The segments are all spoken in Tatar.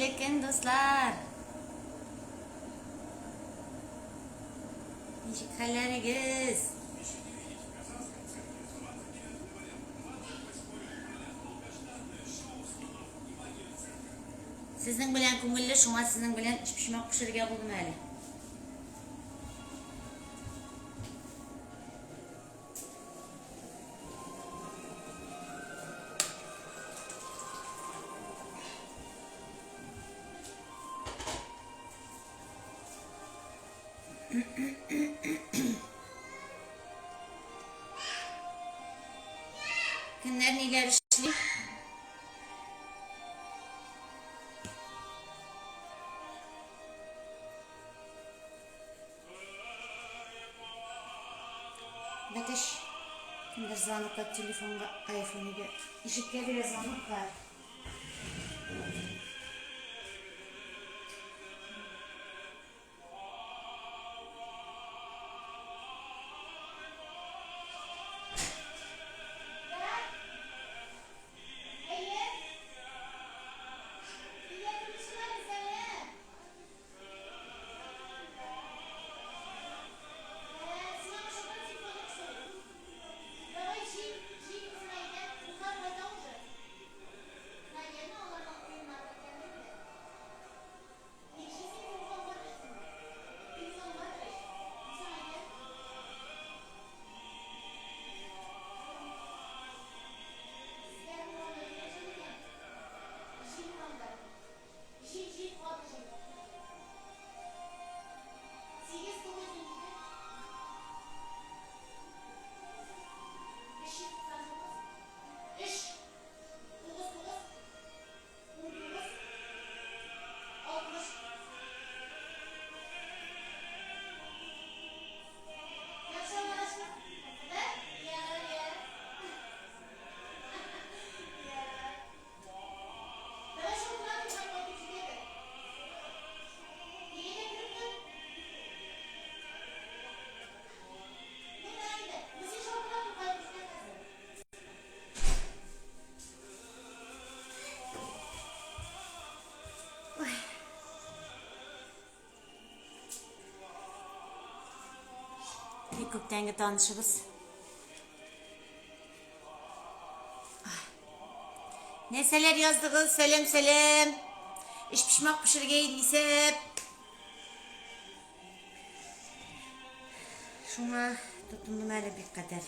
Хәерле көн, дуслар! Ничек хәлләрегез? Сезнең белән күңелле, шуңа сезнең белән өчпочмак пешерергә булдым әле. Кемнәр ниләр эшли? Бәтәч, кемдер звонок телефонга, айфонга. Ишеккә бирә звонок бар. Бик күптәнге танышыбыз. Нәрсәләр яздыгыз? Сәлам, сәлам. Өчпочмак пешергә иде исәп. Шуңа тотындым әле бик кадәр.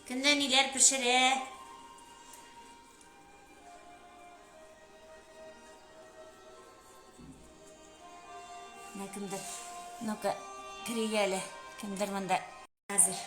Кемнәр ниләр пешерә? Менә кемдер. Ну-ка, керик әле. Кемдер монда хәзер.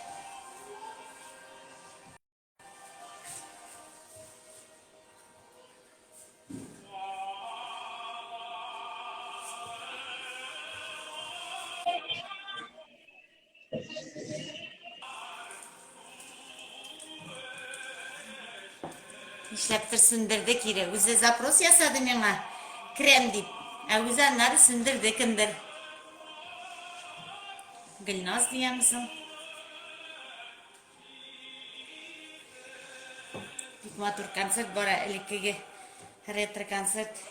Нишләптер сүндерде кире. Үзе запрос ясады миңа. Керәм дип. Ә үзе аннары сүндерде кемдер. Гөлназ дигәнме соң? Бик матур концерт бара, элеккеге ретро концерт.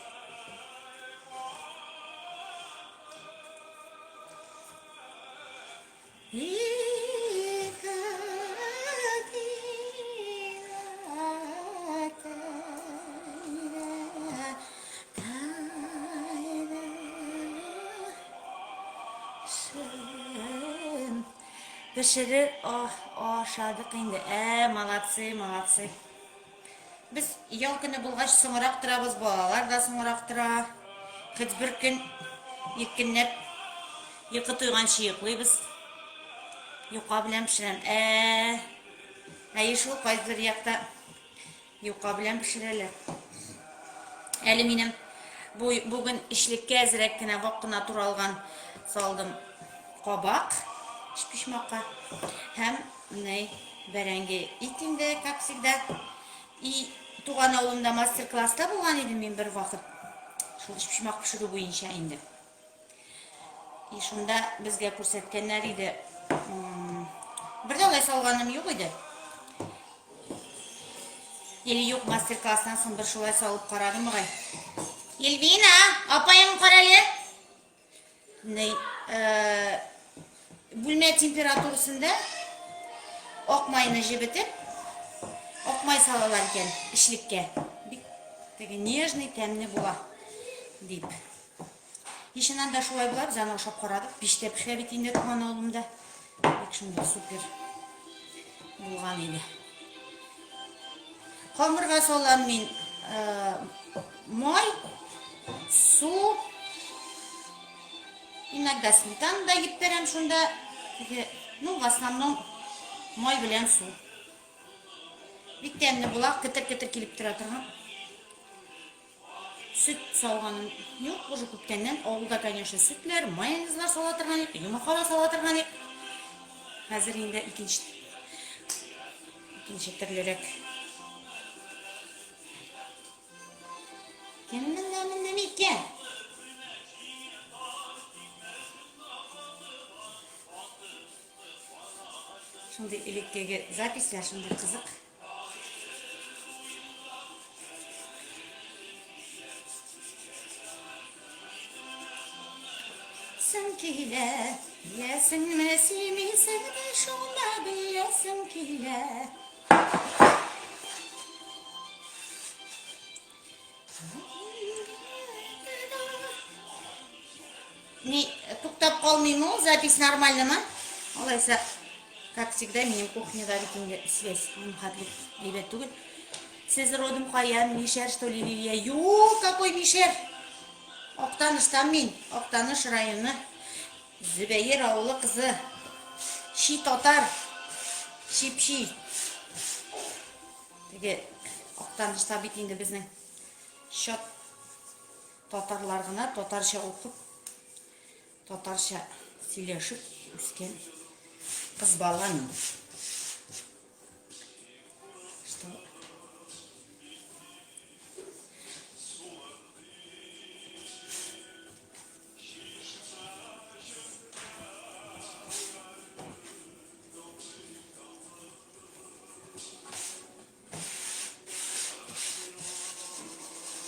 Пешерер ашадык инде. Ә, молодцы, молодцы. Без ял көне булгач соңрак торабыз, балалар да соңрак тора. Хоть бер көн иркенләп йокы туйганчы йоклыйбыз. Юка белән пешерәм. Ә, әйе шул кайсыдыр якта юка белән пешерәләр. Әле минем бу бүген эчлеккә әзрәк кенә вак кына туралган салдым кабак өчпочмакка һәм Ни, бәрәңге ит инде, как всегда. И туган авылымда мастер-класста булган идем мин бер вакыт. Шул өчпочмак пешерү буенча инде. И шунда безгә күрсәткәннәр иде. Бер дә алай салганым юк иде. Или юк, мастер-класстан соң бер шулай салып карадым бугай. Эльвина, апаең карале. Ни, э, бүлмә температурасында ак майны җебетеп, ак май салалар икән эчлеккә. Бик теге нежный, тәмле була дип. И чыннан да шулай була, без аны ашап карадык. Пичтә пешә бит инде туган авылымда. Бик шундый супер булган иде. Камырга салам мин э, май, су, иногда сметана да җиптерәм шунда. Ну, в основном май белән су. Бик тәмле була, кетер-кетер килеп тора торган. Сөт салганым юк, уже күптәннән. Авылда, конечно, сөтләр, майонезлар сала торган идек, йомырка да сала торган идек. Хәзер инде икенче икенче төрлерәк. Кем монда монда микән? Шундый элеккеге записьләр шундый кызык. Сем килә, беләсеңме, сөймисеңме, шуны беләсем килә. Ни, туктап калмыймы ул, запись нормальныймы? Алайса, как всегда, минем кухняда бит инде связь хәтлек әйбәт түгел. Сез родом каян, Мишәр, что ли, Лилия? Юк, какой Мишәр? Актаныштан мин, Актаныш районы, Зөбәер авылы кызы. Чи татар, чип-чи. Теге Актанышта бит инде безнең чат Татарлар гына татарча укып, татарча сөйләшеп үскән кыз бала мин. Что?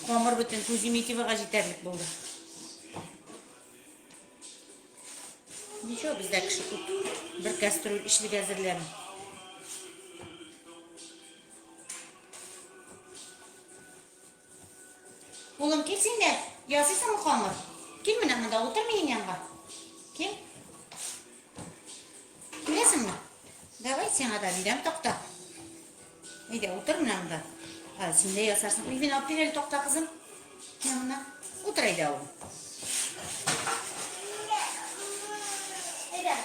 Камыр бөтен Куземетьевага җитәрлек булды. Ничего, бездә кеше күп. Бер кастрюль эчлек әзерләдем. Улым, кил син дә. Ясыйсыңмы камыр? Кил менә монда, утыр минем янга. Кил. Киләсеңме? Давай сиңа да бирәм такта. Әйдә, утыр менә монда. Ә, син дә ясарсың. Ильвина, алып бир әле такта, кызым. Менә монда. Утыр әйдә, улым.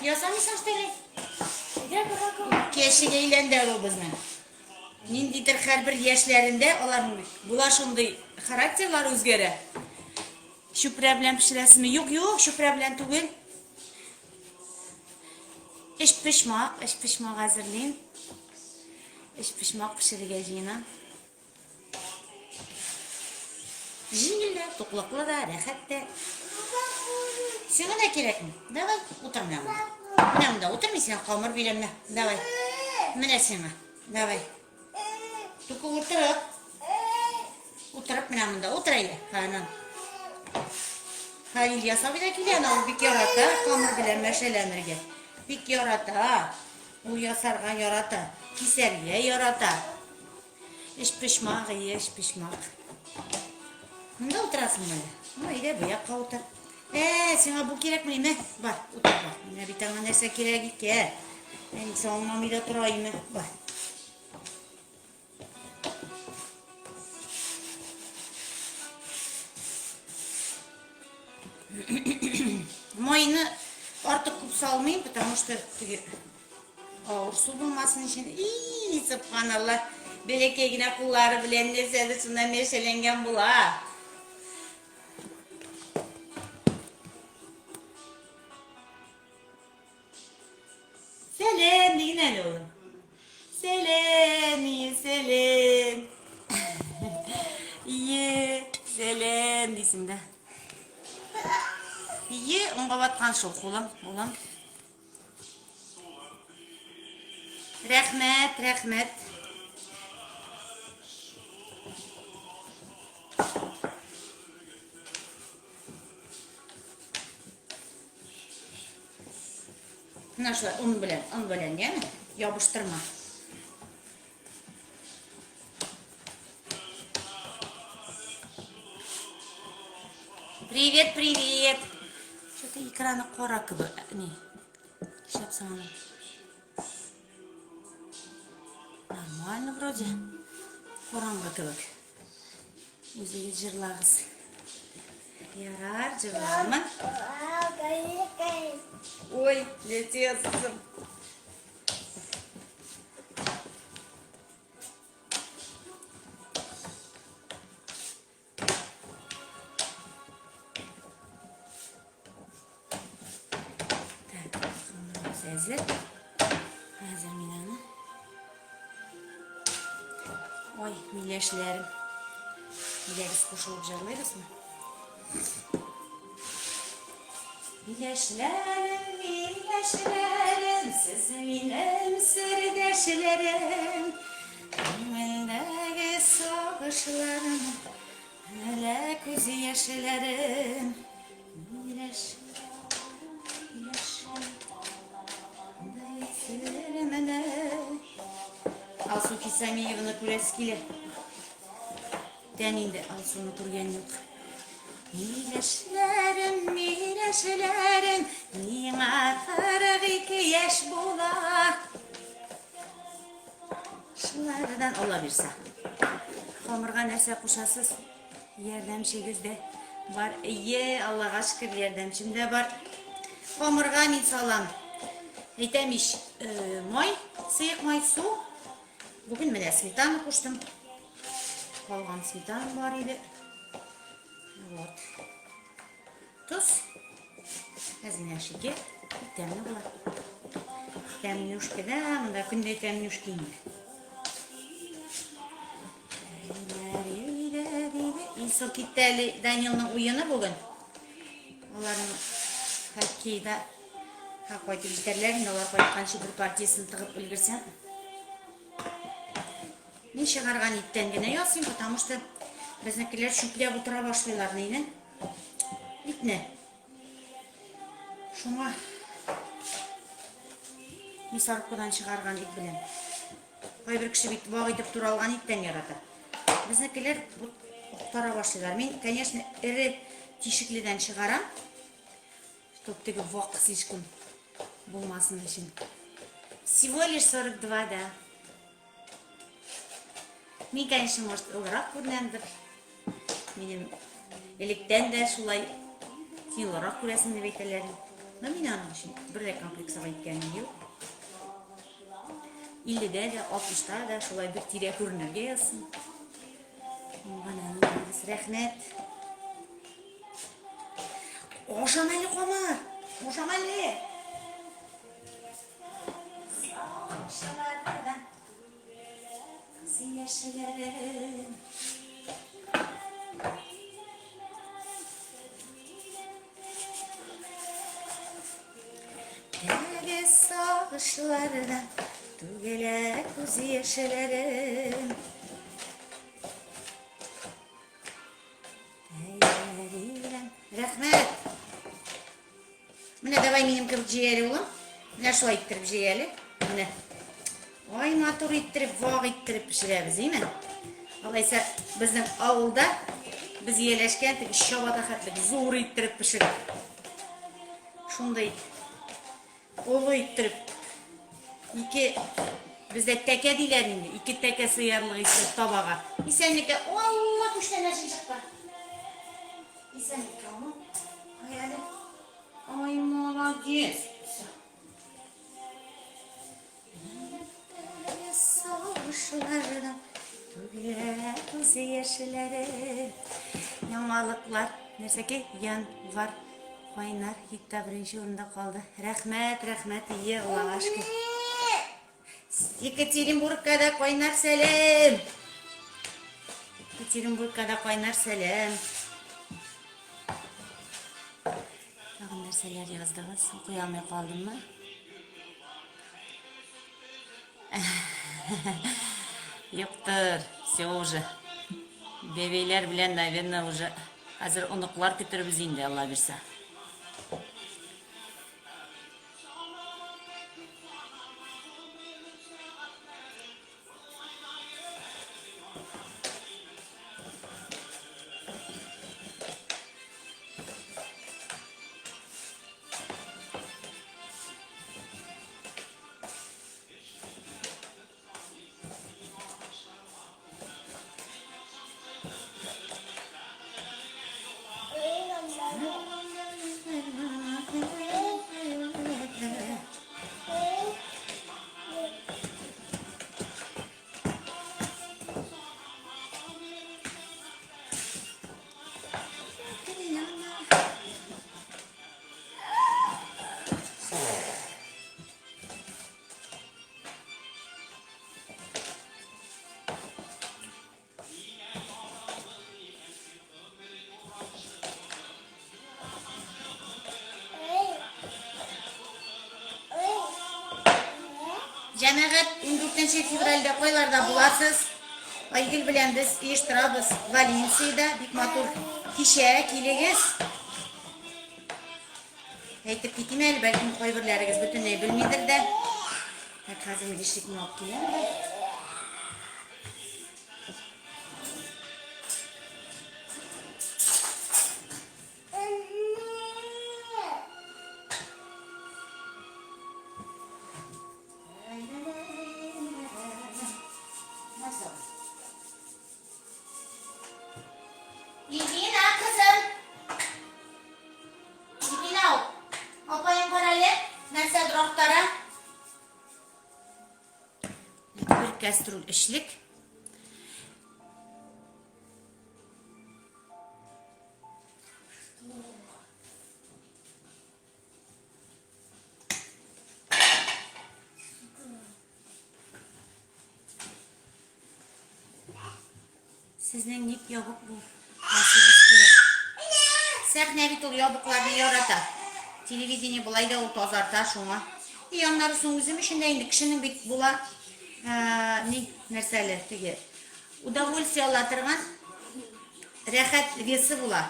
Ясамыйсың, что ли? Кешегә әйләнде ул безнең. Ниндидер һәрбер яшьләрендә аларның була шундый характерлары үзгәрә. Чүпрә белән пешерәсезме? Юк, юк, чүпрә белән түгел. Эчпочмак, эчпочмак әзерлим. Эчпочмак пешерергә җыенам. Җиңел дә, туклыклы да, рәхәт тә. Сиңа да кирәкме? Давай, утыр менә монда. Менә монда утыр, мин сиңа камыр бирәм, мә. Давай. Менә сиңа. Давай. Туку утырып. Утырып менә монда. Утыр әйдә. Ханам. Халил ясап да килә, ул бик ярата камыр белән мәшәләнергә. Бик ярата. Ул ясарга ярата, кисәргә ярата. Өчпочмак, ие, өчпочмак. Монда утырасың әле. Ну, әйдә, бу якка утыр. Ә, сиңа бу кирәкме, мә? Бар, утыр, бар. Менә бит аңа нәрсә кирәк икән. Әнисе аңламый да тора име. Бар. Майны артык күп салмыйм, потому что теге Авыр су булмасын өчен, и, субханалла, бәләкәй генә куллары белән нәрсәдер шунда мәшәләнгән була. Сәлем, диген әле улым. Сәлем, ие, сәлем. Ие, сәлем дисең дә. Ие, онга баткан шул кулым, улым. Рәхмәт, рәхмәт. Менә шулай он белән, он белән, яме? Ябыштырма. Привет, привет. Что-то экраны кара кебек. Ни? Нишләп соң аны? Нормально вроде. Караңгы кебек. Үзегез җырлагыз. Ярар, җырлармын. Ой, летесым. Так, хамырыбыз әзер. Хәзер мин аны. Ой, миләшләрем. Әйдәгез кушылып җырлыйбызмы? Миләшләрем, миләшләрем, сез минем сердәшләрем. Күңелдәге сагышларым, Әлә күз яшьләрем. Алсу Кисамиеваны күрәсе килә. Тән инде Алсуны күргән юк. Миләшләрем, миләшләрем, миңа 42 яшь була. Шулардан Алла бирсә. Хамырга нәрсә кушасыз? Ярдәмчегез дә бар. Әйе, Аллага шөкер, ярдәмчем дә бар. Хамырга мин салам. Әйтәм ич, э, май, сыек май, су. Бүген менә сметана куштым. Калган сметана бар иде. Вот. Тоз. Әзгенә шикәр. Бик тәмле була. Тәмнюшка да, монда көндә тәмнюшка инде. Илсур китте әле Данилның уены бүген. Аларның хоккейда ха кайтып җитәрләр инде, алар кайтканчы бер партиясен тыгып өлгерсәм. Мин чыгарган иттән генә ясыйм, потому что безнекеләр чүпләп утыра башлыйлар мине. Итне. Шуңа мясорубкадан чыгарган ит белән. Кайбер кеше бит вак итеп туралган иттән ярата. Безнекеләр бу актара башлыйлар. Мин, конечно, эре тишекледән чыгарам, чтоб теге вак слишком булмасын өчен. Всего лишь 42, да. Мин, конечно, может, олырак күренәмдер. Минем электән дә шулай син олырак күрәсең дип әйтәләр. Но мин аның өчен бер дә комплексовать иткәнем юк. 50-дә дә, 60-та да шулай бер тирә күренергә язсын. Уңган әниебез, рәхмәт. Ашам әле, Камар! Ашам әле! Тәге сагышларда түгелә күз яшьләрем. Рәхмәт. Менә давай минем кебек җый әле, улым. Менә шулай иттереп җый әле. Менә. Ай, матур иттереп, вак иттереп пешерәбез, име? Алайса, безнең авылда без ияләшкән теге чабата хәтлек зур иттереп пешереп. Шундый олы иттереп ике бездә тәкә диләр инде, ике тәкә сыярлык иттереп табага. Исәнлеккә, Алла күчтәнәчен чыкты. Исәнлеккә, улым. Ай әле. Ай, молодец. Всё. Сагышлардан түгелә күз яшьләре. Яңалыклар, нәрсәкәй, январ, кайнар хитта беренче урында калды. Рәхмәт, рәхмәт, ие, Аллага шөкер. Екатеринбургка да кайнар сәлам. Екатеринбургка да кайнар сәлам. Тагын нәрсәләр яздыгыз? Укый алмый калдыммы? Юктыр, все уже. Бәбәйләр белән, наверное, уже хәзер оныклар көтербез инде, Алла бирсә. Җәмәгать, 14 февральдә кайларда буласыз? Айгөл белән без оештырабыз Валенсиядә бик матур кичә, килегез. Әйтеп китим әле, бәлкем кайберләрегез бөтенләй белмидер дә. Так, хәзер мин эшлекне алып киләм дә. Лидина, кызым! Лидина, апаең карале, нәрсәдер актара. Бер кәстрүл эчлек. Сезнең ник ябык бу? Асыгыз килә. Сәхнә бит ул ябыкларны ярата. Телевидение болай да ул тазарта шуңа. И аннары соң үзем өчен дә инде кешенең бит була ни нәрсәле теге удовольствие ала торган рәхәт весы була.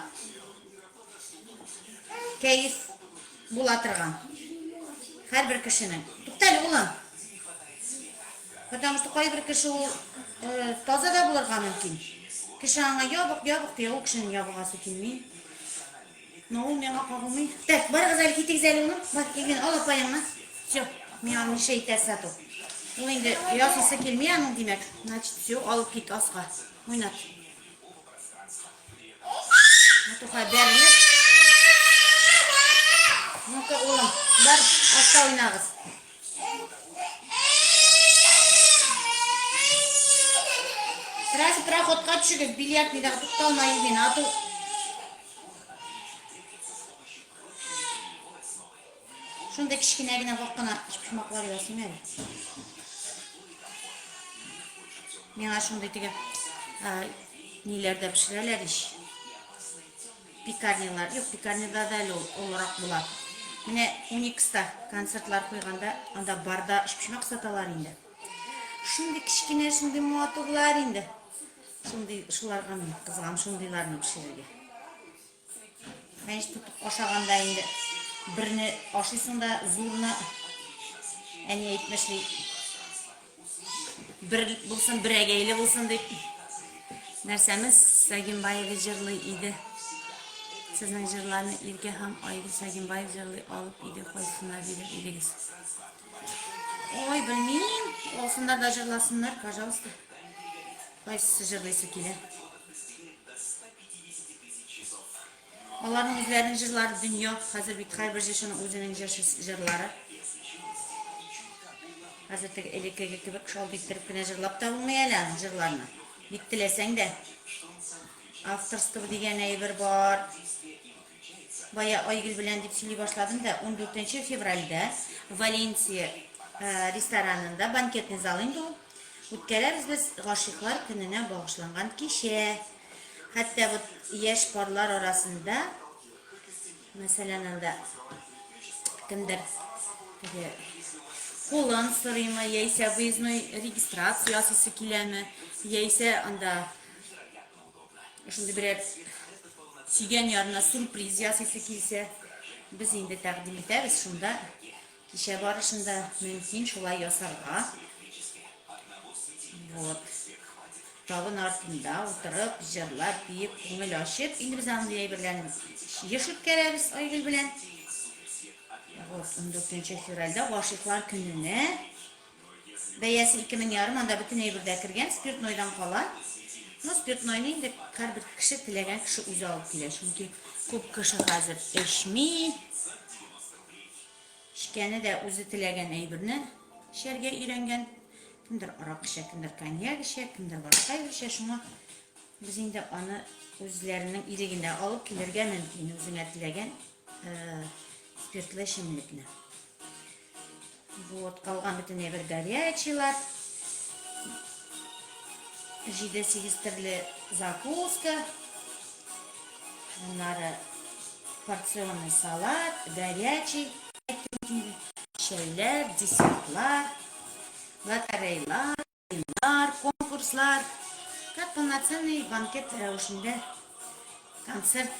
Кәеф була торган. Һәрбер кешенең. Туктале, улым. Потому что кайбер кеше ул э, таза да булырга мөмкин. Кеше аңа ябык, ябык ди, ул кешенең ябыгасы килми. Но ул миңа кагылмый. Так, барыгыз әле китегез әле улым. Бар, Эльвин, ал апаеңны. Все, миңа нише әйтәсе ату. Ул инде ясыйсы килми аның, димәк. Значит, все, алып кит аска. Уйнат. Матуха бәрелеп. Ну-ка, улым, бар, аста уйнагыз. Сразу проходка төшегез, бильярдныйдагы тукталма Ильвина, а то Шундый кечкенә генә вак кына өчпочмаклар ясыйм әле. Миңа шундый теге ниләрдә пешерәләр ич. Пекарнялар. Юк, пекарняда да әле ул олырак була. Менә Уникста концертлар куйганда, анда барда өчпочмак саталар инде. Шундый кечкенә, шундый матурлар инде. Шундый, шуларга мин кызыгам, шундыйларны пешерергә. Мәш тотып ашаганда инде берне ашыйсың да зурны әни әйтмешли бер булсын берәгәйле булсын дип нәрсәмез Сагимбаева җырлый иде. Сезнең җырларны Иркә һәм Айгөл Сагимбаев җырлый алып иде, кайсына бирер идегез? Ой, белмим. Алсыннар да җырласыннар, пожалуйста. Кайсысы җырлыйсы килә. Аларның үзләренең җырлары дөнья. Хәзер бит һәрбер җырчының үзенең җырлары. Хәзер теге элеккеге кебек шалт иттереп кенә җырлап та булмый әле аның җырларны. Бик теләсәң дә. Авторство дигән әйбер бар. Бая Айгөл белән дип сөйли башладым да, 14 февральдә Валенсия э, ресторанында банкетный зал инде ул. Үткәрәбез без гашыйклар көненә багышланган кичә. Хәтта вот яшь парлар арасында, мәсәлән, анда кемдер теге кулын сорыймы, яисә выездной регистрация ясыйсы киләме, яисә анда шундый берәр сөйгән ярына сюрприз ясыйсы килсә, без инде тәкъдим итәбез шунда кичә барышында мөмкин шулай ясарга. Вот. Табын артында утырып, җырлап, биеп, күңел ачып, инде без андый әйберләрне еш үткәрәбез Айгөл белән. Вот, 14 февральдә гашыйклар көненә бәясе 2000 ярым, анда бөтен әйбер дә кергән, спиртнойдан кала. Ну, спиртнойны инде һәрбер кеше теләгән кеше үзе алып килә, чөнки күп кеше хәзер эчми. Эчкәне дә үзе теләгән әйберне эчәргә өйрәнгән. Кемдер арак эчә, кемдер коньяк эчә, кемдер башка әйбер эчә. Шуңа без инде аны үзләренең ирегенә алып килергә мөмкин, үзеңә теләгән спиртлы эчемлекне. Вот, калган бөтен әйбер горячийлар. 7-8 төрле закуска. Аннары порционный салат, горячий, чәйләр, десертлар, лотерейлар, уеннар, конкурслар. Как полноценный банкет рәвешендә концерт.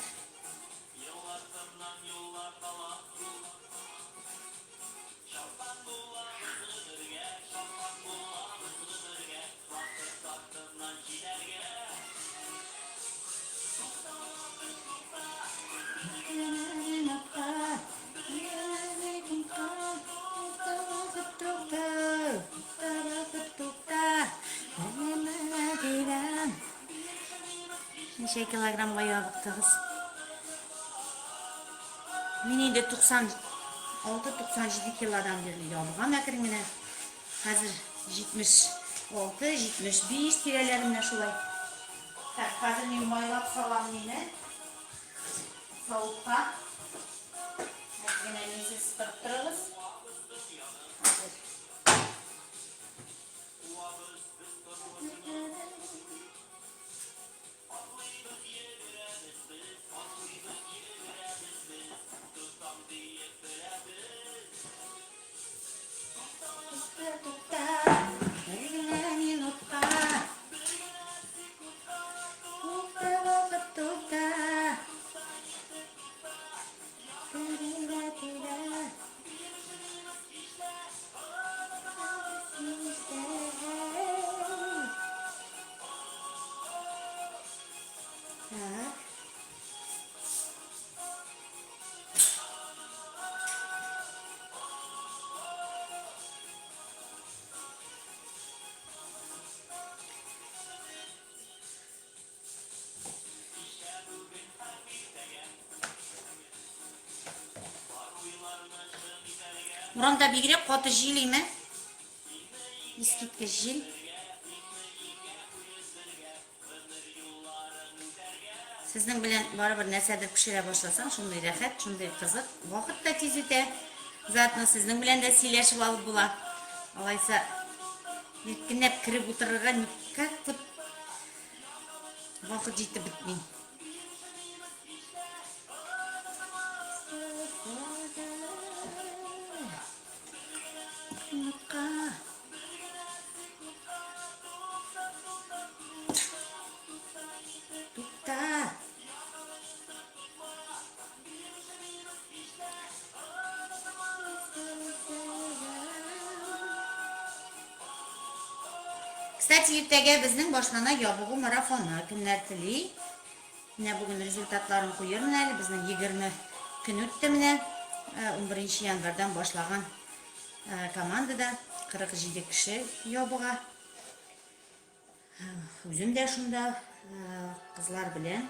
Ничә килограммга ябыктыгыз? Мин инде 96-97 килодан бирле ябыгам әкрен генә. Хәзер 76-75 тирәләре менә шулай. Так, хәзер мин майлап салам мине. Савытка. Әз генә минсез сыпырып торыгыз. Хәзер. Тукта, тукта, бер генә минутка. Тукта, вакыт, тукта. Тирә, тирә. Так. Урамда бигрәк каты җил име? Искиткеч җил. Сезнең белән барыбер нәрсәдер пешерә башласаң, шундый рәхәт, шундый кызык. Вакыт та тиз үтә. Заодно сезнең белән дә сөйләшеп алып була. Алайса, иркенләп кереп утырырга никак вот вакыт җитеп бетми. Минутка. Тукта. Кстати, иртәгә безнең башлана ябыгу марафоны. Кемнәр тели? Менә бүген результатларын куермын әле. Безнең 20 көн үтте менә. 11 январьдан башлаган Командада 47 кеше ябыга. Үзем дә шунда кызлар белән.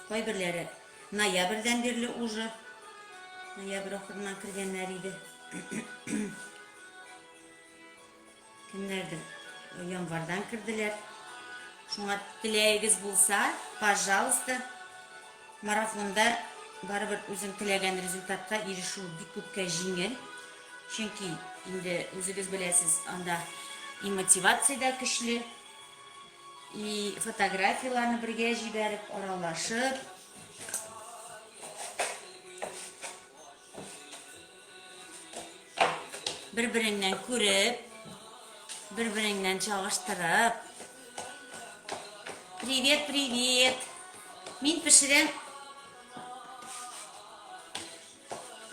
Кайберләре ноябрьдән бирле уже ноябрь ахырыннан кергәннәр иде. Кемнәрдер январьдан керделәр. Шуңа теләгегез булса, пожалуйста, марафонда барыбер үзең теләгән результатка ирешү бик күпкә җиңел. Чөнки инде үзегез беләсез, анда и мотивация дә көчле, и фотографияләрне бергә җибәреп, аралашып, Бер-береңнән күреп, бер-береңнән чагыштырып. Привет, привет. Мин пешерәм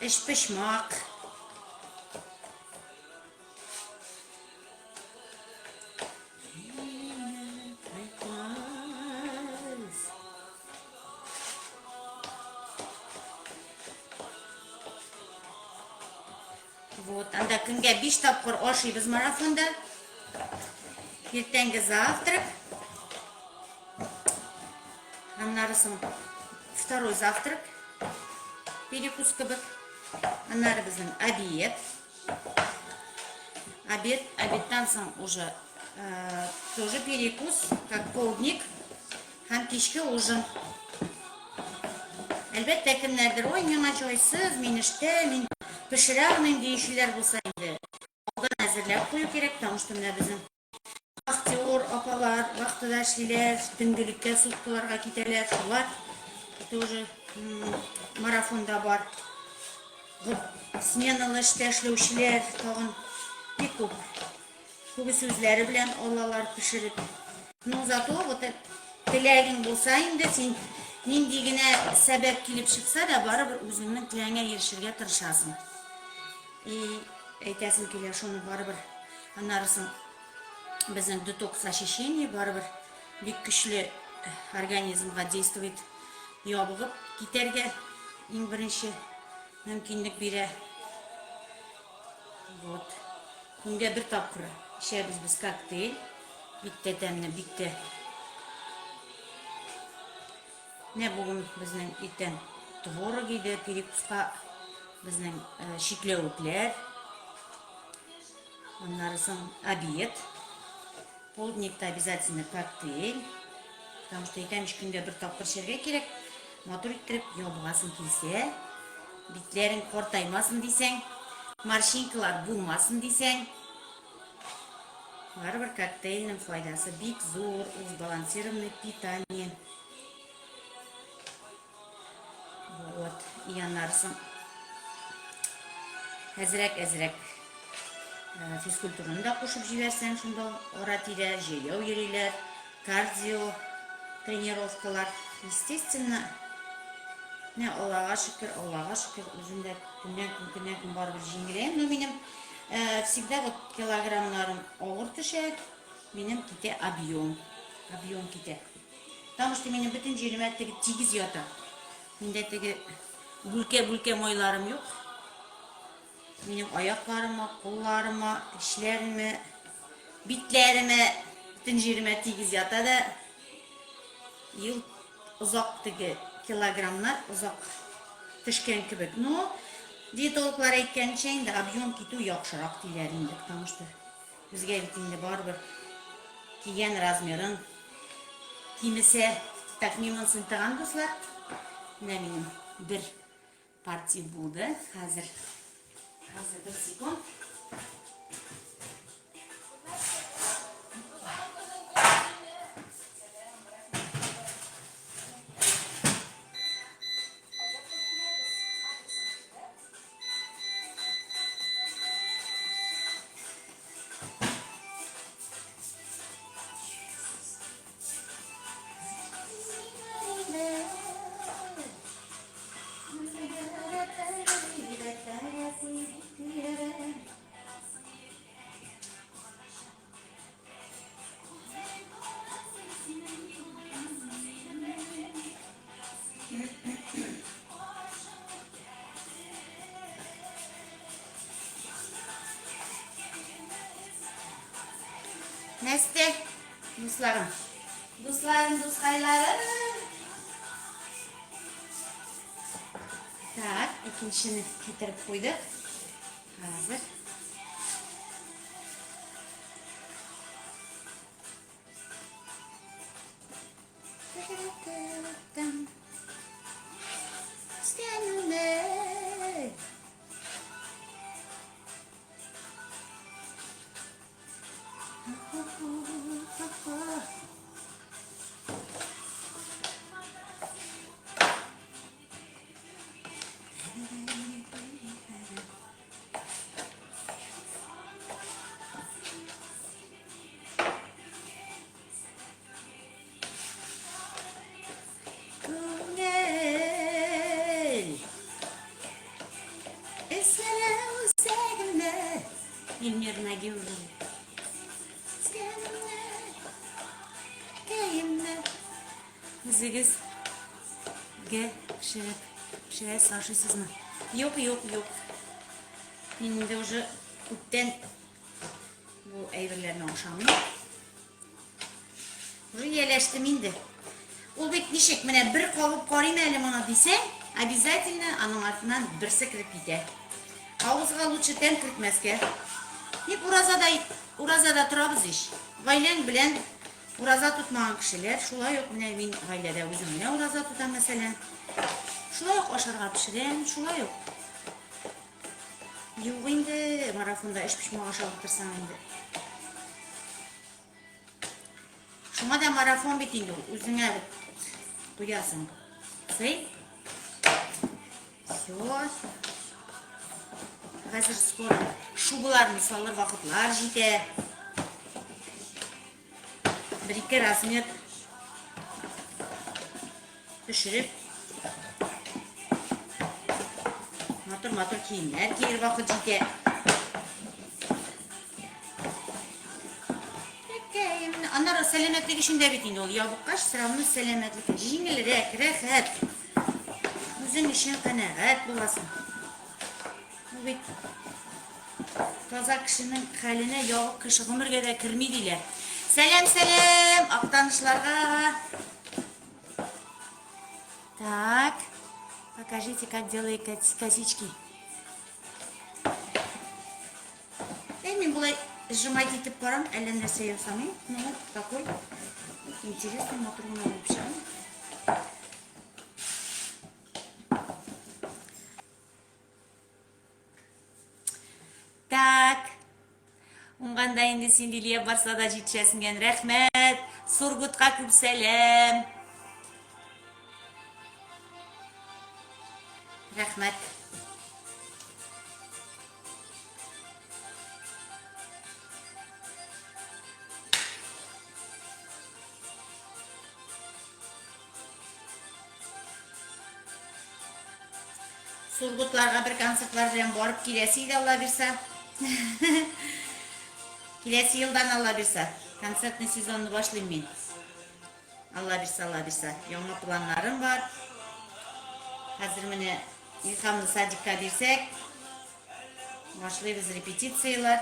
өчпочмак. Вот, анда көнгә 5 тапкыр ашыйбыз марафонда. Иртәнге завтрак. Аннары соң второй завтрак. Перекус кебек. Аннары безнең обед. Обед, обедтан соң уже тоже перекус, как полдник һәм кичке ужин. Әлбәттә, кемнәрдер, ой, миңа җайсыз, мин эштә, мин пешерә алмыйм диючеләр булса инде. Алдан әзерләп кую кирәк, потому что менә безнең вахтер апалар вахтада эшлиләр, төнгелеккә суткаларга китәләр, шулар тоже марафонда бар. Сменалы эштә эшләүчеләр тагын бик күп. Күбесе үзләре белән алалар пешереп. Ну, зато вот теләгең булса инде син нинди генә сәбәп килеп чыкса да, барыбер үзеңнең теләгеңә ирешергә тырышасың. И әйтәсем килә шуны барыбер. Аннары соң безнең детокс очищение барыбер бик көчле организмга действует. Ябыгып китәргә иң беренче мөмкинлек бирә. Вот. Көнгә бер тапкыр эчәбез без коктейль. Бик тә тәмле, бик тә. Менә бүген безнең иртән творог иде, перекуска безнең чикләвекләр. Аннары соң обед. Полдникта обязательно коктейль. Потому что әйтәм, өч көндә бер тапкыр эчәргә кирәк. Матур иттереп ябыгасың килсә, битләрең картаймасын дисәң, морщинкалар булмасын дисәң, барыбер коктейльнең файдасы бик зур, ул сбалансированный питание. Вот, и аннары соң әзрәк-әзрәк физкультураны да кушып җибәрсәң, шунда ара-тирә җәяү йөриләр, кардио тренировкалар. Естественно, менә Аллага шөкер, Аллага шөкер, үзем дә көннән-көн, көннән-көн барыбер җиңеләем. Но минем всегда вот килограммнарым авыр төшә, минем китә объем, объем китә. Потому что минем бөтен җиремә теге тигез ята. Миндә теге бүлкә-бүлкә майларым юк. Минем аякларыма, кулларыма, эчләремә, битләремә, бөтен җиремә тигез ята да. Ел озак теге килограммнар озак төшкән кебек. Но диетологлар әйткәнчә инде объем китү яхшырак диләр инде, потому что безгә бит инде барыбер кигән размерын кимесә. Так, мин монысын тыгам, дуслар. Менә минем бер партия булды. Хәзер, хәзер бер секунд. Нәрсә, дусларым? Дусларым, дускайларым. Так, икенчене китереп куйдык. Хәзер. Размер ноги уже. Кәемне үзегез гә пешереп, пешерәсез, ашыйсызмы? Юк, юк, юк. Мин инде уже күптән бу әйберләрне ашамыйм. Уже ияләштем инде. Ул бит ничек, менә бер кабып карыйм әле моны дисәң, обязательно аның артыннан берсе кереп китә. Авызга лучше тәм кертмәскә. Ник уразада, уразада торабыз ич. Гаиләң белән ураза тотмаган кешеләр, шулай ук менә мин гаиләдә үзем генә ураза тотам, мәсәлән. Шулай ук ашарга пешерәм, шулай ук. Юк инде, марафонда өчпочмак ашап утырсаң инде. Шуңа да марафон бит инде ул, үзеңә куясың. Цель. Все. Хәзер скоро шубаларны салыр вакытлар җитә. Бер-ике размер төшереп, матур-матур киемнәр киер вакыт җитә. Аннары сәламәтлек өчен дә бит инде ул ябыккач, все равно сәламәтлек җиңелрәк, рәхәт. Үзең өчен канәгать буласың. Бу бит таза кешенең хәленә ябык кеше гомергә дә керми диләр. Сәлам, сәлам, Актанышларга. Так, покажите, как делают косички. Әй, мин болай сжимать итеп барам, әллә нәрсә ясамыйм. Ну, вот такой интересный матур гына булып чыга. Так. Уңганда инде син Лилия барса да җитешәсең. Рәхмәт. Сургутка күп сәлам. Рәхмәт. Сургутларга бер концертлар белән барып киләсе иде, Алла бирсә. Киләсе елдан, Алла бирсә, концертный сезонны башлыйм мин. Алла бирсә, Алла бирсә. Яңа планнарым бар. Хәзер менә Илһамны садикка бирсәк, башлыйбыз репетицияләр.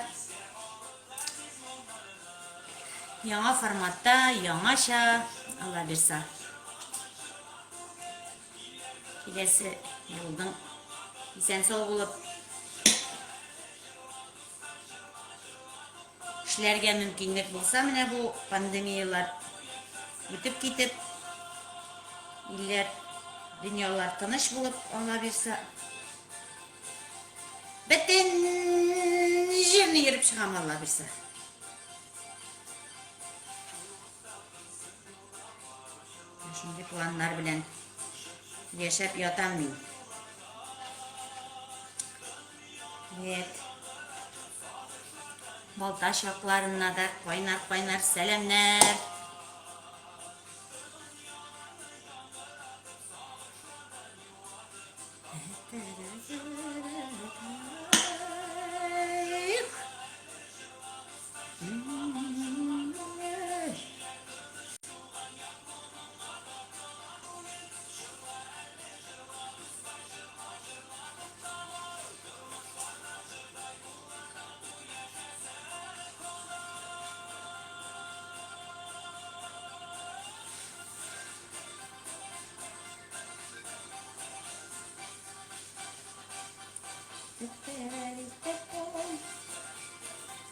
Яңа форматта, яңача, Алла бирсә. Киләсе елның исән-сау булып эшләргә мөмкинлек булса, менә бу пандемияләр үтеп китеп, илләр, дөньялар тыныч булып, Алла бирсә. Бөтен җирне йөреп чыгам, Алла бирсә. Шундый планнар белән яшәп ятам мин. Нет. Балтач якларына да кайнар-кайнар сәламнәр.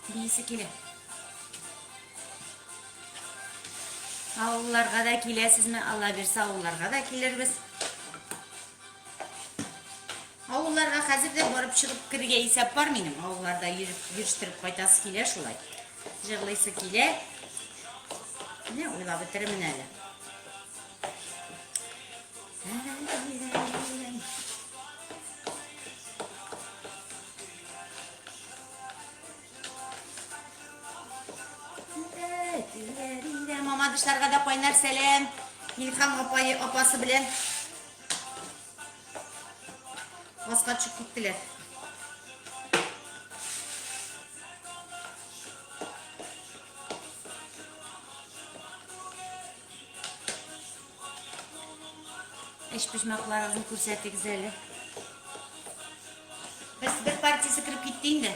Биисе килә. Авылларга да киләсезме? Алла бирсә, авылларга да килербез. Авылларга хәзер дә барып чыгып керергә исәп бар минем. Авылларда йөреп, йөрештереп кайтасы килә шулай. Җырлыйсы килә. Менә уйлап бетерермен әле. Мамадышларга да кайнар сәлам. Илһам апайы апасы белән аска төшеп киттеләр. Өчпочмакларыгызны күрсәтегез әле. Без бер партиясе кереп китте инде.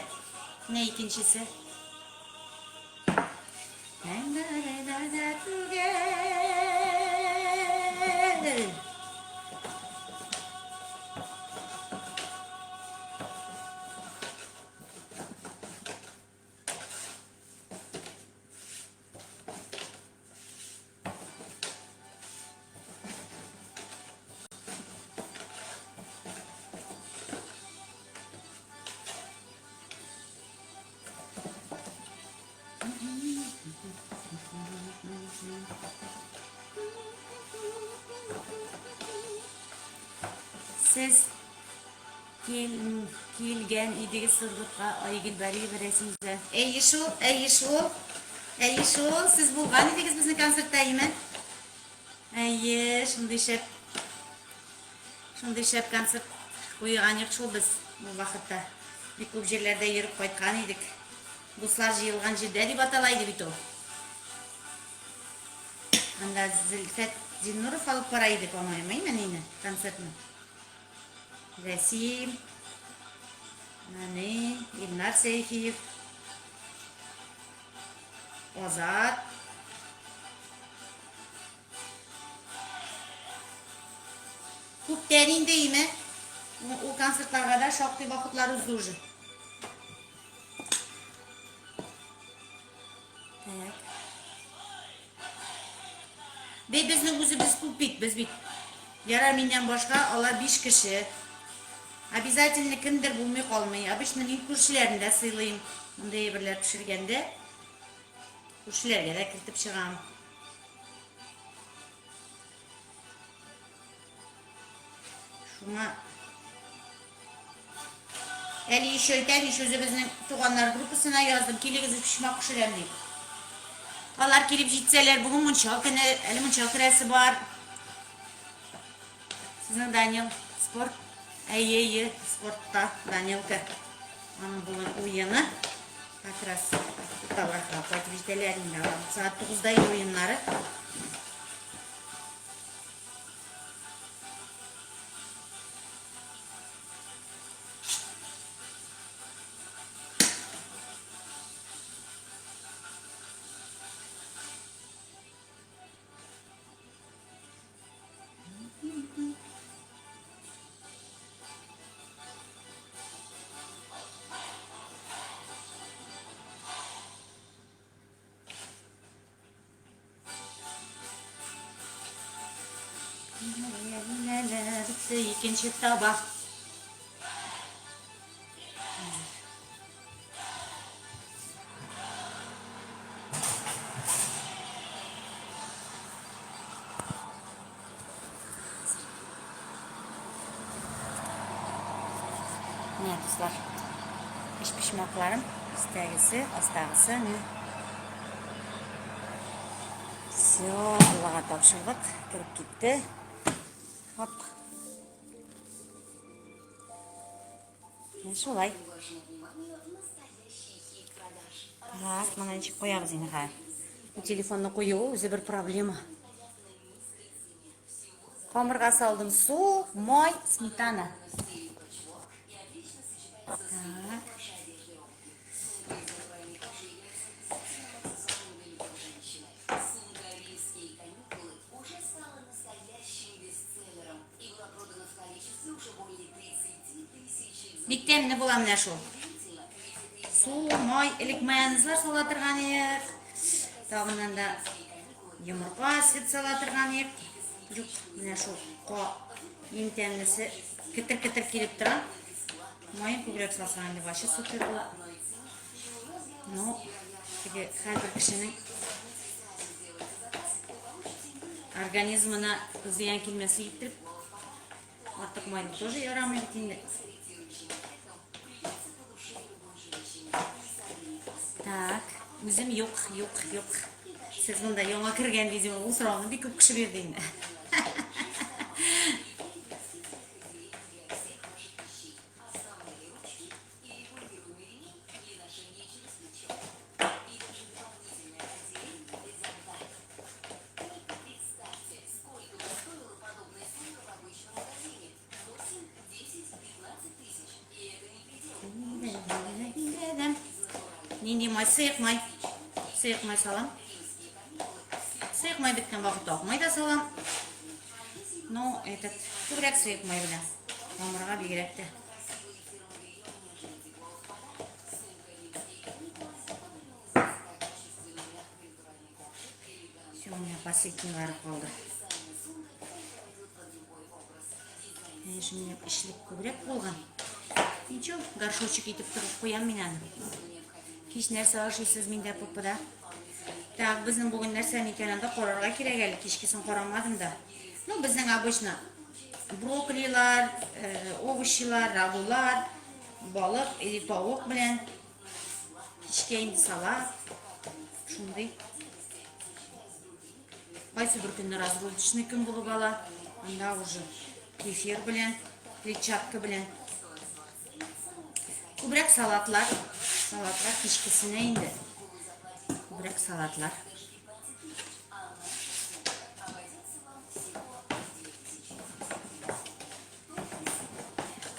Менә икенчесе. Түгел. Сез кил, килгән идегез Сургутка Айгөл Бариева рәсемдә. Әйе шул, әйе шул. Әйе шул, сез булган идегез безнең концертта, әйеме? Әйе, шундый шәп. Шундый шәп концерт куйган юк шул без бу вакытта. Бик күп җирләрдә йөреп кайткан идек. Дуслар җыелган җирдә дип атала иде бит ул. Анда Зөлфәт Зиннуров алып бара иде, по-моему, именно инде концертны. Рәсим, Нани, Илнар Сәйфиев, Азат. Күптән инде име? Ул концертларга да шактый вакытлар узды уже. Так. Бей безнең үзебез күп бит, без бит. Ярар миннән башка алар биш кеше. Обязательно кемдер булмый калмый. Обычно мин күршеләрне дә сыйлыйм. Мондый әйберләр пешергәндә күршеләргә дә кертеп чыгам. Шуңа әле еще әйтәм, еще үзебезнең туганнар группасына яздым, килегез өчпочмак пешерәм дип. Алар килеп җитсәләр, бүген мунча көне, әле мунча керәсе бар. Сезнең Данил спорт, әйе, әйе, спортта Данилка. Аның бүген уены. Как раз Талгатка кайтып җитәләр инде алар. Сәгать 9-да уеннары. Бетте икенче таба. Менә дуслар, өчпочмакларым, өстәгесе, астагысы, менә. Все, Аллага тапшырдык, кереп китте. Хоп. Менә шулай. Так, моны ничек куябыз инде хәзер? Бу телефонны кую үзе бер проблема. Камырга салдым су, май, сметана. Так. Бик тәмле була менә шул. Су, май, элек майонезлар сала торган идек. Тагыннан да йомырка, сөт сала торган идек. Юк, менә шул ка иң тәмлесе кетер-кетер килеп тора. Маен күбрәк салсаң инде вообще супер була. Ну, теге һәрбер кешенең организмына зыян килмәсен иттереп, артык майлы тоже ярамый бит инде. Так, үзем юк, юк, юк. Сез монда яңа кергән, видимо, ул сорауны бик күп кеше бирде инде. май, сыек май. Сыек май салам. Сыек май беткән вакытта ак май да салам. Ну, этот, күбрәк сыек май белән. Камырга бигрәк тә. Все, у меня последнилары калды. Конечно, минем эшлек күбрәк булган. Ничего, горшочек итеп тыгып куям мин аны. Кич нәрсә ашыйсыз миндә ППда? Так, безнең бүген нәрсә микән анда карарга кирәк әле, кичкесен карамадым да. Ну, безнең обычно брокколилар, э, овощилар, рагулар, балык или тавык белән. Кичкә инде салат. Шундый. Кайсы бер көнне разгрузочный көн булып ала. Анда уже кефир белән, клетчатка белән. Күбрәк салатлар. Салатлар кичкесенә инде. Күбрәк салатлар.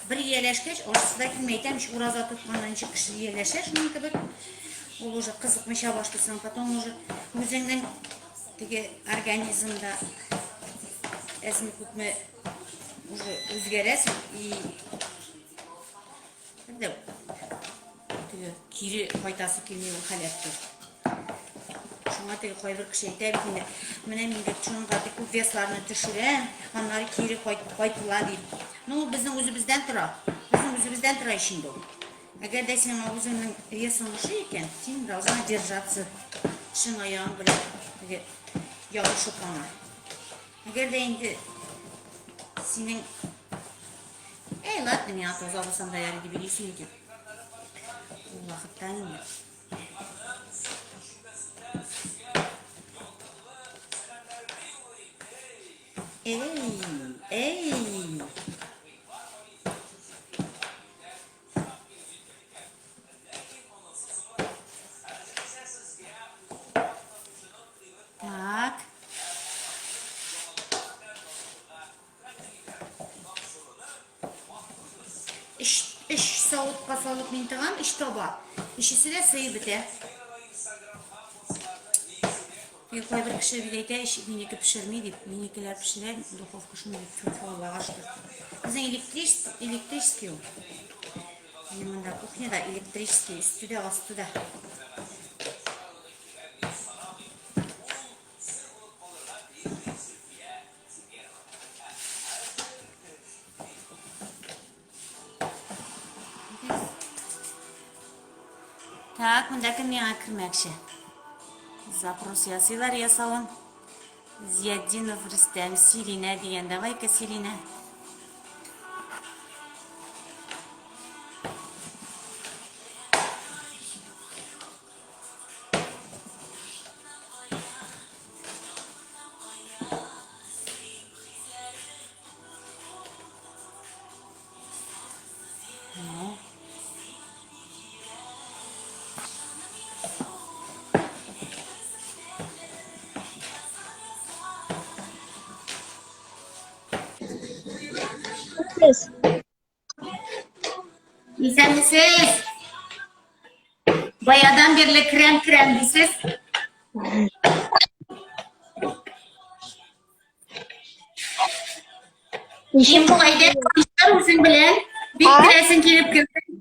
Бер ияләшкәч, ашысы да килми. Әйтәм ич, ураза тотканнан ничек кеше ияләшә шуның кебек. Ул уже кызыкмыйча башлыйсың, потом уже үзеңнең теге организмда әзме күпме уже үзгәрәсең и бер дә теге кире кайтасы килми ул халәткә. Шуңа теге кайбер кеше әйтә бит инде, менә мин бит шуның бик күп весларны төшерәм, аннары кире кайтыла дип. Ну, безнең үзебездән тора. Безнең үзебездән тора ич инде ул. Әгәр дә сиңа үзеңнең весың ошый икән, син должна держаться чын аягың белән теге ябышып аңа. Әгәр дә инде синең Әй, ладно, миңа таза булсам да ярый дип йөрисең икән. Ул вакытта инде. Эй, эй. Так. Өч, өч савытка салып мин тыгам, өч таба. Өчесе дә сыеп бетә. Бик кайбер кеше бит әйтә, ич минеке пешерми дип. Минекеләр пешерә, духовка шундый тьфу, Аллага шөкер. Безнең электрический, электрический ул. Минем монда кухняда электрический, өсте дә, асты да. Так, монда кем миңа кермәкче? Запрос ясыйлар ясавын. Зиятдинов Рөстәм, Сиринә дигән. Давай-ка, Сиринә. Сез. Исәнмесез. Баядан бирле керәм керәм дисез. Ничек Кем бу әйдә таныштыр үзең белән. Бик керәсең килеп кердең.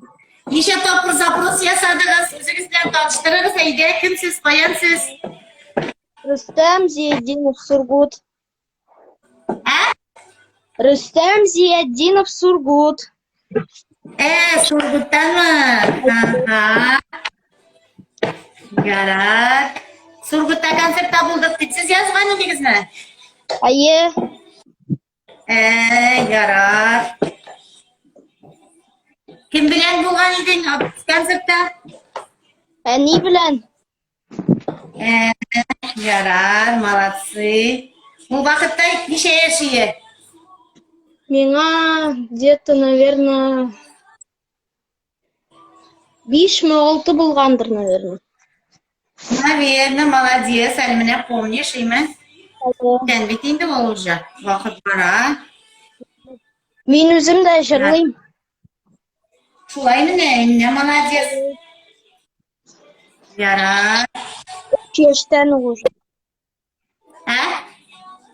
Ничә тапкыр запрос ясадыгыз, үзегез белән таныштырыгыз әйдә, кем сез, каян сез? Рөстәм Зиятдинов Сургут. Ә? Рөстәм Зиятдинов Сургут. Ә, Сургуттанмы? Ага. Ярар. Сургутта концертта булдык дип сез язган идегезме? Әйе. Ә, ярар. Кем белән булган идең концертта? Әни белән. Ә, ярар, молодцы. Ул вакытта ничә яшь ие? Миңа где-то, наверное, бишме, алты булгандыр, наверное. Наверное, молодец, әле менә помнишь, име? Күптән бит инде ул уже. Вакыт бара. Мин үзем дә җырлыйм. Шулай менә, менә молодец. Ярар. Өч яшьтән үк уже. Ә?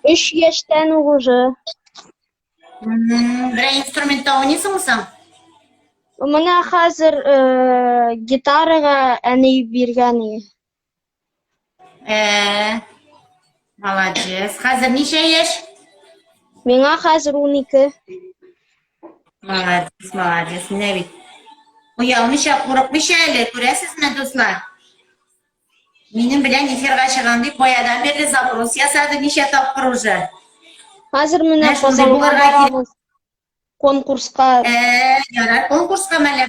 Өч яшьтән үк уже. Берәр инструментта уйныйсыңмы соң? Менә хәзер э, гитарага әни биргән иде. Ә, молодец. Хәзер ничә яшь? Миңа хәзер 12. Молодец, молодец. Менә бит. Оялмыйча, курыкмыйча әле, күрәсезме, дуслар? Минем белән эфирга чыгам дип баядан бирле запрос ясады ничә тапкыр уже. Хәзер менә Менә шундый Казанга булырга кирәк. барабыз. Конкурска. Ә, ярар, конкурска мәллә?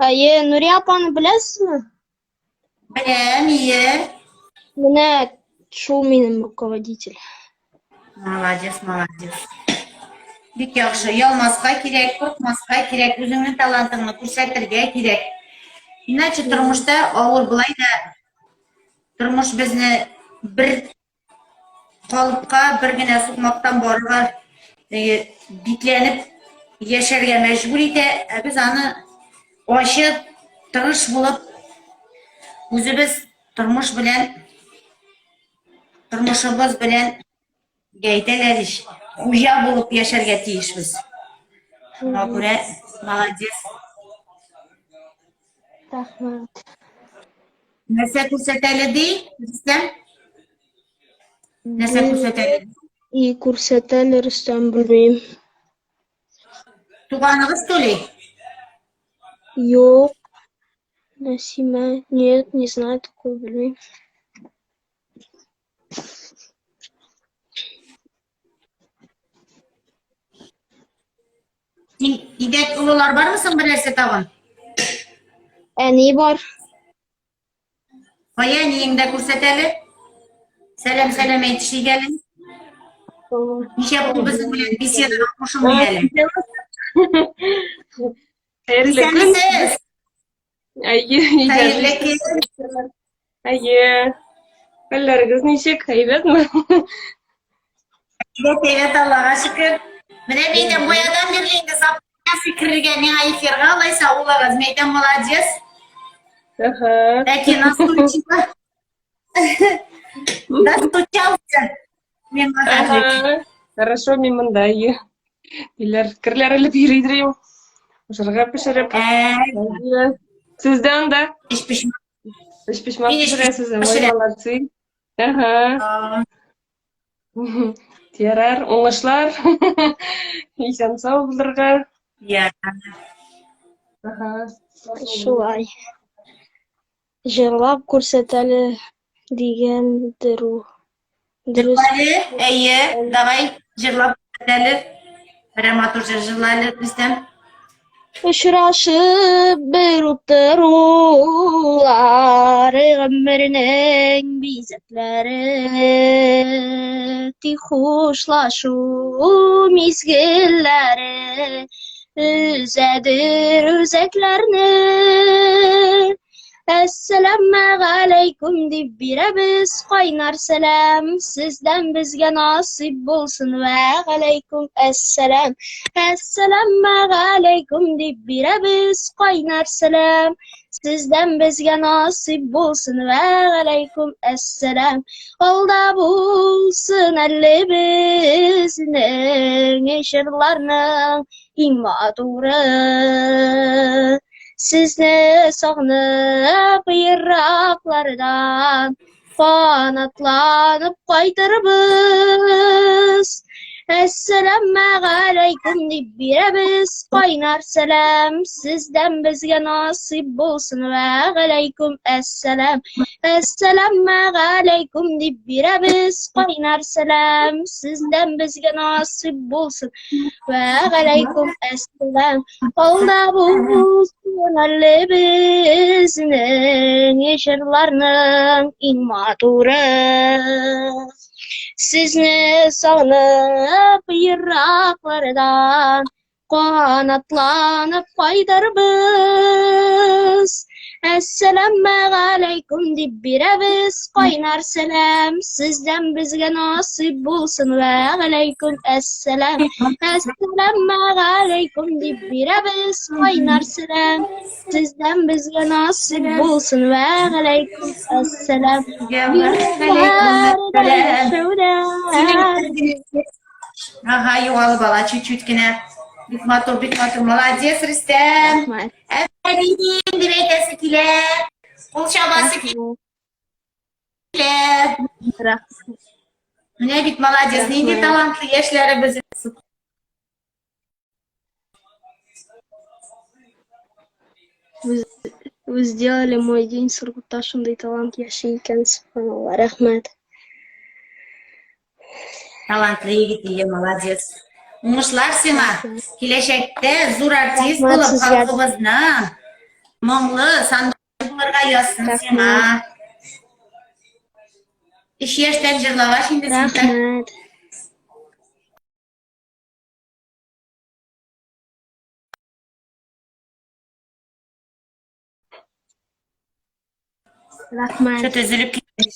Әйе, Нурия апаны беләсезме? Беләм, ие. Менә шул минем руководитель. Молодец, молодец. Бик яхшы. Ялмаска кирәк, куркмаска кирәк, үзеңнең талантыңны күрсәтергә кирәк. Иначе тормышта авыр болай да тормыш безне бер калыпка, бер генә сукмактан барырга бикләнеп яшәргә мәҗбүр итә, ә без аны ачып, тырыш булып, үзебез тормыш белән, тормышыбыз белән әйтәләр ич, хуҗа булып яшәргә тиешбез. Шуңа күрә молодец. Рәхмәт. Нәрсә күрсәтә әле ди, Рөстәм? Нәрсә күрсәтә әле? И күрсәтә әле Рөстәм, белмим. Туганыгыз түли? Юк. Нәсимә, нет, не знаю такого, белмим. Син өйдә олылар бармы соң берәрсе тагын? Әни бар. Кая әниең дә күрсәт әле. Сәлам, сәлам әйтешик әле. Ничә бу безнең белән беседага кушылмый әле. Хәерле көн. Исәнмесез. Әйе, Хәерле көн. Әйе. Хәлләрегез ничек? Әйбәтме? Әйбәт, әйбәт, Аллага шөкер. Менә мин дә баядан бирле инде запас керергә миңа эфирга алайса улыгыз. Мин әйтәм, молодец. Ага. Ләкин настойчиво. Достучался. Мин Ага. Хорошо, мин монда, әйе. Диләр, керләр элеп йөри идем. Ашарга пешереп. Ә, Сездә анда? Эш пешмәк. Эш пешмәк Мин эш пешерәсез, ой, пешерәм. молодцы. Ага. Ярар, уңышлар. Исән сау булырга. Я. Ага. Шулай. Җырлап күрсәт әле дигәндер ул. Дөрес. Әле, әйе, давай җырлап күрсәт әле. Берәр матур җыр җырла әле, Рөстәм. Очрашып бер утырулар гомернең бизәкләре. Тик хушлашу мизгелләре өзәдер үзәкләрне. Әссәламәгаләйкүм дип бирәбез кайнар сәлам. Сездән безгә насыйп булсын вә галәйкүм әссәлам. Әссәламәгаләйкүм дип бирәбез кайнар сәлам. Сездән безгә насыйп булсын вә галәйкүм әссәлам. Алда булсын әле безнең җырларның иң матуры. Сезне сагынып ераклардан канатланып кайтырбыз. Әссәламәгаләйкүм дип бирәбез кайнар сәлам. Сездән безгә насыйп булсын вә галәйкүм әссәлам. Әссәламәгаләйкүм дип бирәбез кайнар сәлам. Сездән безгә насыйп булсын вә галәйкүм әссәлам. Алда булсын әле безнең җырларның иң матуры. Сезне сагынып ераклардан канатланып кайтырбыз. Әссәламә галәйкүм дип бирәбез кайнар сәлам. Сездән безгә насыйп булсын вә галәйкүм әссәлам. Әссәламә галәйкүм дип бирәбез кайнар сәлам. Сездән безгә насыйп булсын вә галәйкүм әссәлам. Ага, югалып ала чуть-чуть кенә. Бик матур, бик матур. Молодец, Рөстәм. Афәрин дип әйтәсе килә. Кул чабасы килә. Менә бит молодец, нинди талантлы яшьләребез. Вы, вы сделали мой день, Сургутта шундый талант яши икән, субханалла. Рәхмәт. Талантлы егет, ие, молодец. Уңышлар сиңа. Киләчәктә зур артист булып халкыбызның моңлы сандугач булырга язсын сиңа. Өч яшьтән җырлагач инде син. Рәхмәт. Рәхмәт. Что-то өзелеп китте.